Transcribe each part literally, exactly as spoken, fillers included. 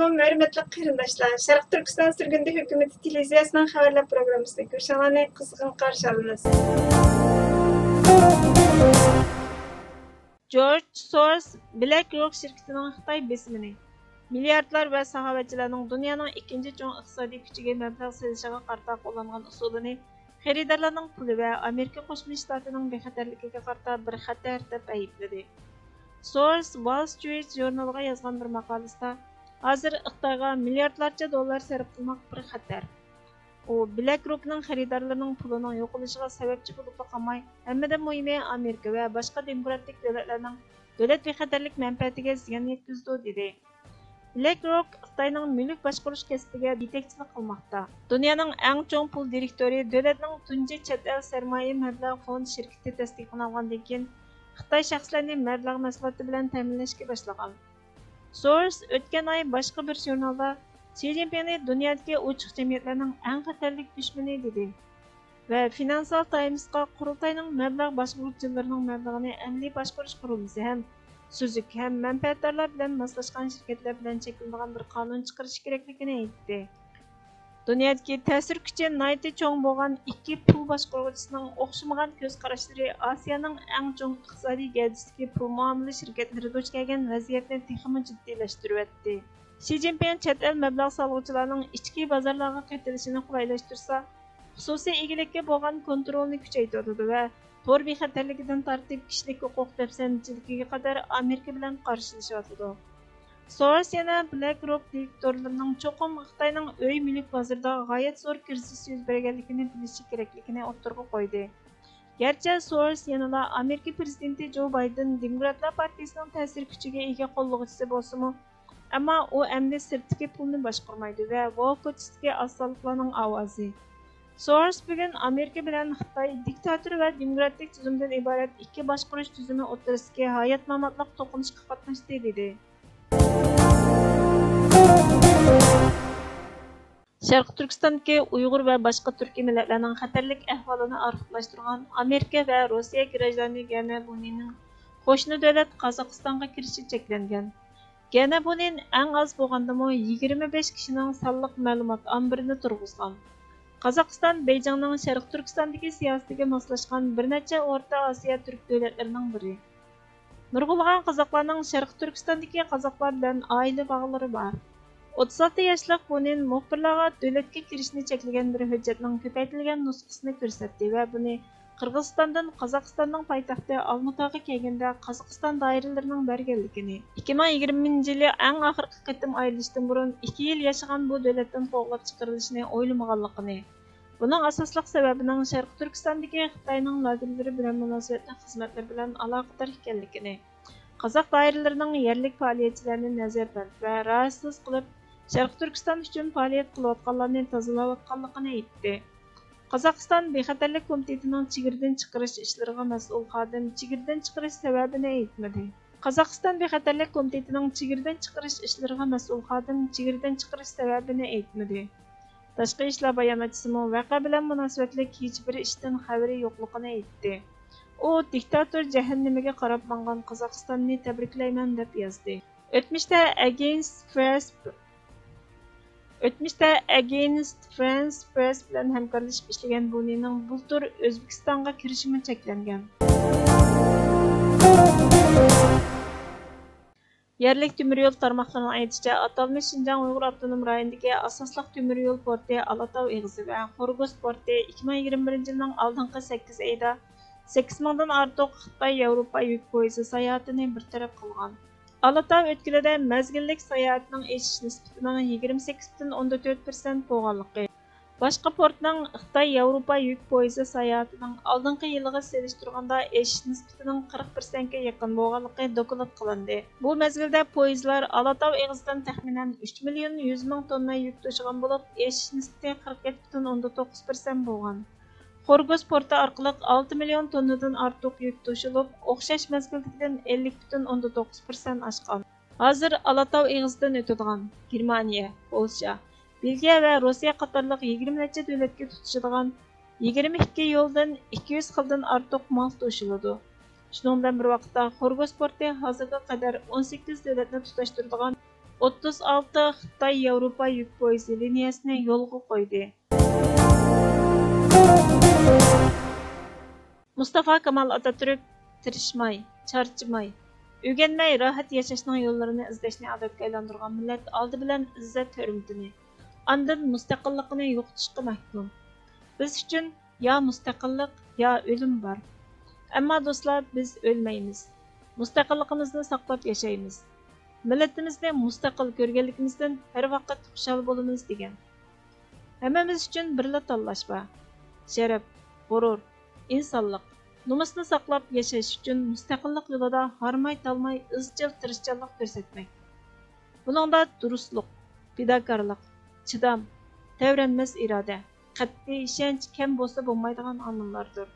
ھۆرمەتلىك قېرىنداشلار، شەرقىي تۈركىستان سۈرگۈندە ھۆكۈمىتى تېلېۋىزىيەسىنىڭ خەۋەرلەر پروگراممىسىنى كۆرۈشۈڭلارنى قىزغىن قارشى ئالىمىز. جورج سوروس بلەك روك شىركىتىنىڭ خىتاي بېسىمىنى، مىلياردلار ۋە ساخاۋەتچىلەرنىڭ دۇنيانىڭ ئىككىنچى چوڭ ئىقتىسادىي كۈچىگە مەبلەغ سېلىشىغا قارىتا قوللانغان ئۇسۇلىنى خېرىدارلارنىڭ پۇلى ۋە ئامېرىكا قوشما شتاتىنىڭ بىخەتەرلىكىگە قارىتا بىر خەتەر دەپ ئەيىبلىدى. سوروس ۋال سترىت ژۇرنىلىغا يازغان بىر ماقالىسىدا، ھازىر خىتايغا مىلياردلارچە دوللار سەرپ قىلماق بىر خەتەر. ئۇ بلەك روكنىڭ خېرىدارلىرىنىڭ پۇلىنىڭ يوقىلىشىغا سەۋەبچى بولۇپلا قالماي، ھەممىدىن مۇھىمى ئامېرىكا ۋە باشقا دېموكراتىك دۆلەتلەرنىڭ دۆلەت بىخەتەرلىك مەنپەئەتىگە زىيان يەتكۈزىدۇ، دېدى. بلەك روك خىتاينىڭ مۈلۈك باشقۇرۇش كەسپىگە يېتەكچىلىك قىلماقتا. دۇنيانىڭ ئەڭ چوڭ پۇل دىرېكتورى، دۆلەتنىڭ تۇنجى چەت ئەل سەرمايە مەبلەغ فوند شىركىتى تەستىقلانغاندىن كېيىن، خىتاي شەخسلەرنى مەبلەغ مەھسۇلاتى بىلەن تەمىنلەشكە باشلىغان. سوروس ئۆتكەن ئاي باشقا بىر ژۇرنالدا شى جىنپىڭنى دۇنيادىكى ئوچۇق جەمئىيەتلەرنىڭ ئەڭ خەتەرلىك دۈشمىنى دېدى ۋە فىنانسال تايمسقا قۇرۇلتاينىڭ مەبلەغ باشقۇرغۇچىلىرىنىڭ مەبلىغىنى ئەمەلىي باشقۇرۇش قۇرۇلمىسى ھەم سۈزۈك ھەم مەنپەئەتدارلار بىلەن ماسلاشقان شىركەتلەر بىلەن چەكلىنىدىغان بىر قانۇن چىقىرىش كېرەكلىكىنى ئېيتتى. دۇنيادىكى تەسىر كۈچى ناھايىتى چوڭ بولغان ئىككى پۇل باشقۇرغۇچىسىنىڭ ئوخشىمىغان كۆز قاراشلىرى ئاسىيانىڭ ئەڭ چوڭ ئىقتىسادىي گەۋدىسىدىكى پۇل مۇئامىلە شىركەتلىرى دۇچ كەلگەن ۋەزىيەتنى تېخىمۇ جىددىيلەشتۈرۈۋەتتى. شى جىنپىڭ چەت ئەل مەبلەغ سالغۇچىلارنىڭ ئىچكى بازارلارغا قېتىلىشىنى قولايلاشتۇرسا، خۇسۇسىي ئىگىلىككە بولغان كونترولنى كۈچەيتىۋاتىدۇ ۋە تور بىخەتەرلىكىدىن تارتىپ كىشىلىك ھوقۇق دەپسەندىچىلىكىگە قەدەر ئامېرىكا بىلەن قارشىلىشىۋاتىدۇ. سوروس يەنە بلەك روك دىرېكتورلىرىنىڭ چوقۇم خىتاينىڭ ئۆي مۈلۈك بازىرىدا غايەت زور كىرىزىس يۈز بەرگەنلىكىنى بىلىشى كېرەكلىكىنى ئوتتۇرىغا قويدى. گەرچە سوروس يەنىلا ئامېرىكا پىرېزىدېنتى جو بايدېن دېموكراتلار پارتىيىسىنىڭ تەسىر كۈچىگە ئىگە قوللىغۇچىسى بولسىمۇ، ئەمما ئۇ ئەمدى سىرتتىكى پۇلنى باشقۇرمايدۇ ۋە ۋال كوچىسىدىكى ئاز سانلىقلارنىڭ ئاۋازى. سوروس بۈگۈن ئامېرىكا بىلەن خىتاي دىكتاتور ۋە دېموكراتىك تۈزۈمدىن ئىبارەت ئىككى باشقۇرۇش تۈزۈمى ئوتتۇرىسىدىكى ھايات-ماماتلىق توقۇنۇشقا قاتناشتى، دېدى. شەرقىي تۈركىستاندىكى ئۇيغۇر ۋە باشقا تۈركىي مىللەتلەرنىڭ خەتەرلىك ئەھۋالىنى ئارخىپلاشتۇرغان ئامېرىكا ۋە روسىيە گراژدانى گەنە بۇنىنىڭ قوشنا دۆلەت قازاقىستانغا كىرىشى چەكلەنگەن. گەنە بۇنىن ئەڭ ئاز بولغاندىمۇ يىگىرمە بەش كىشىنىڭ سانلىق مەلۇمات ئامبىرىنى تۇرغۇزغان. قازاقىستان بېيجىڭنىڭ شەرقىي تۈركىستاندىكى سىياسىتىگە ماسلاشقان بىر نەچچە ئورتا ئاسىيا تۈرك دۆلەتلىرىنىڭ بىرى. نۇرغۇنلىغان قازاقلارنىڭ شەرقىي تۈركىستاندىكى قازاقلار بىلەن ئائىلە باغلىرى بار. ئوتتۇز ئالتە ياشلىق بۇنىن مۇخبىرلارغا دۆلەتكە كىرىشنى چەكلىگەن بىر ھۆججەتنىڭ كۆپەيتىلگەن نۇسخىسىنى كۆرسەتتى ۋە بۇنى قىرغىزىستاندىن قازاقىستاننىڭ پايتەختى ئالمۇتاغا كەلگەندە قازاقىستان دائىرىلىرىنىڭ بەرگەنلىكىنى، ئىككى مىڭ يىگىرمىنچى يىلى ئەڭ ئاخىرقى قېتىم ئايرىلىشتىن بۇرۇن ئىككى يىل ياشىغان بۇ دۆلەتتىن قوغلاپ چىقىرىلىشىنى ئويلىمىغانلىقىنى، بۇنىڭ ئاساسلىق سەۋەبىنىڭ شەرقىي تۈركىستاندىكى خىتاينىڭ لاگېرلىرى بىلەن مۇناسىۋەتلىك خىزمەتلىرى بىلەن ئالاقىدار ئىكەنلىكىنى، قازاق دائىرىلىرىنىڭ يەرلىك پائالىيەتچىلەرنى نەزەربەند ۋە راھەتسىز قىلىپ، شەرقىي تۈركىستان ئۈچۈن پائالىيەت قىلىۋاتقانلارنى تازىلاۋاتقانلىقىنى ئېيتتى. قازاقىستان بىخەتەرلىك كومىتېتىنىڭ چېگرىدىن چىقىرىش ئىشلىرىغا مەسئۇل خادىم چېگرىدىن چىقىرىش سەۋەبىنى ئېيتمىدى. قازاقىستان بىخەتەرلىك كومىتېتىنىڭ چېگرىدىن چىقىرىش ئىشلىرىغا مەسئۇل خادىم چېگرىدىن چىقىرىش سەۋەبىنى ئېيتمىدى. تاشقى ئىشلار باياناتچىسىمۇ ۋەقە بىلەن مۇناسىۋەتلىك ھېچبىر ئىشتىن خەۋىرى يوقلۇقىنى ئېيتتى. ئۇ دىكتاتور جەھەننىمىگە قاراپ ماڭغان قازاقىستاننى تەبرىكلەيمەن، دەپ يازدى. ئۆتمۈشتە ئەگېنست فرېس، ئۆتمۈشتە ئەگېنست فرانس پرېس بىلەن ھەمكارلىشىپ ئىشلىگەن بۇنىنىڭ بۇلتۇر ئۆزبېكىستانغا كىرىشىمۇ چەكلەنگەن. يەرلىك تۆمۈر يول تارماقلىرىنىڭ ئېيتىشىچە، ئاتالمىش شىنجاڭ ئۇيغۇر ئاپتونوم رايونىدىكى ئاساسلىق تۆمۈر يول پورتى ئالاتاۋ ئېغىزى ۋە خورگوس پورتى ئىككى مىڭ يىگىرمە بىرىنچى يىلنىڭ ئالدىنقى سەككىز ئېيىدا سەككىز مىڭدىن ئارتۇق خىتاي ياۋروپا يۈك پويىزى ساياھىتىنى بىر تەرەپ قىلغان. ئالاتاۋ ئۆتكىلىدە مەزگىللىك ساياھەتنىڭ ئېشىش نىسبىتىنىڭ يىگىرمە سەككىز پۈتۈن ئوندىن تۆت پىرسەنت بولغانلىقى، باشقا پورتنىڭ خىتاي ياۋروپا يۈك پويىزى ساياھىتىنىڭ ئالدىنقى يىلىغا سېلىشتۇرغاندا ئېشىش نىسبىتىنىڭ قىرىق پىرسەنتكە يېقىن بولغانلىقى دوكلات قىلىندى. بۇ مەزگىلدە پويىزلار ئالاتاۋ ئېغىزىدىن تەخمىنەن ئۈچ مىليون يۈز مىڭ توننا يۈك توشۇغان بولۇپ، ئېشىش نىسبىتى قىرىق يەتتە پۈتۈن ئوندىن توققۇز پىرسەنت بولغان. خورگوس پورتى ئارقىلىق ئالتە مىليون توننىدىن ئارتۇق يۈك توشۇلۇپ، ئوخشاش مەزگىلدىكىدىن ئەللىك پۈتۈن ئوندىن توققۇز پىرسەنت ئاشقان. ھازىر ئالاتاۋ ئېغىزىدىن ئۆتىدىغان گېرمانىيە، پولشا، بېلگىيە ۋە روسىيە قاتارلىق يىگىرمە نەچچە دۆلەتكە تۇتىشىدىغان يىگىرمە ئىككى يولدىن ئىككى يۈز خىلدىن ئارتۇق مال توشۇلىدۇ. شۇنىڭ بىلەن بىر ۋاقىتتا، خورگوس پورتى ھازىرغا قەدەر ئون سەككىز دۆلەتنى تۇتاشتۇرىدىغان ئوتتۇز ئالتە خىتاي ياۋروپا يۈك پويىزى لىنىيەسىنى يولغا قويدى. مۇستافا كامال ئاتاتۈرك تىرىشماي، چارچىماي، ئۆگەنمەي راھەت ياشاشنىڭ يوللىرىنى ئىزدەشنى ئادەتكە ئايلاندۇرغان مىللەت ئالدى بىلەن ئىززەت-ھۆرمىتىنى، ئاندىن مۇستەقىللىقىنى يوقىتىشقا مەھكۇم. بىز ئۈچۈن يا مۇستەقىللىق، يا ئۆلۈم بار. ئەمما دوستلار، بىز ئۆلمەيمىز. مۇستەقىللىقىمىزنى ساقلاپ ياشايمىز. مىللىتىمىزنى مۇستەقىل كۆرگەنلىكىمىزدىن ھەر ۋاقىت خۇشال بولىمىز، دېگەن. ھەممىمىز ئۈچۈن بىرلا تاللاش بار. شەرەپ، غۇرۇر، ئىنسانلىق، نومۇسنى ساقلاپ ياشاش ئۈچۈن مۇستەقىللىق يولىدا ھارماي-تالماي ئىزچىل تىرىشچانلىق كۆرسەتمەك. بۇنىڭدا دۇرۇسلۇق، پىداكارلىق، چىدام، تەۋرەنمەس ئىرادە، قەتئىي ئىشەنچ كەم بولسا بولمايدىغان ئامىللاردۇر.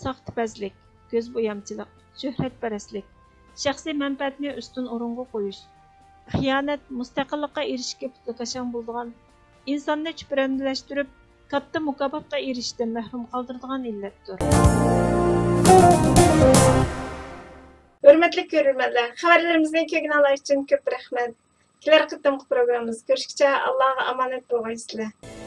ساختىپەزلىك، كۆز بويامچىلىق، شۆھرەتپەرەسلىك، شەخسىي مەنپەئەتنى ئۈستۈن ئورۇنغا قويۇش، خىيانەت مۇستەقىللىققا ئېرىشىشكە پۇتلىكاشاڭ بولىدىغان، ئىنساننى چۈپرەندىلەشتۈرۈپ، كاتتا مۇكاپاتقا ئېرىشىشتىن مەھرۇم قالدۇرىدىغان ئىللەتتۇر. ھۆرمەتلىك كۆرۈرمەنلەر، خەۋەرلىرىمىزنى كۆرگىنىڭلار ئۈچۈن كۆپ رەھمەت. كېلەر قېتىمقى پروگراممىمىزدا كۆرۈشكىچە ئاللاغا ئامانەت بولغايسىلەر.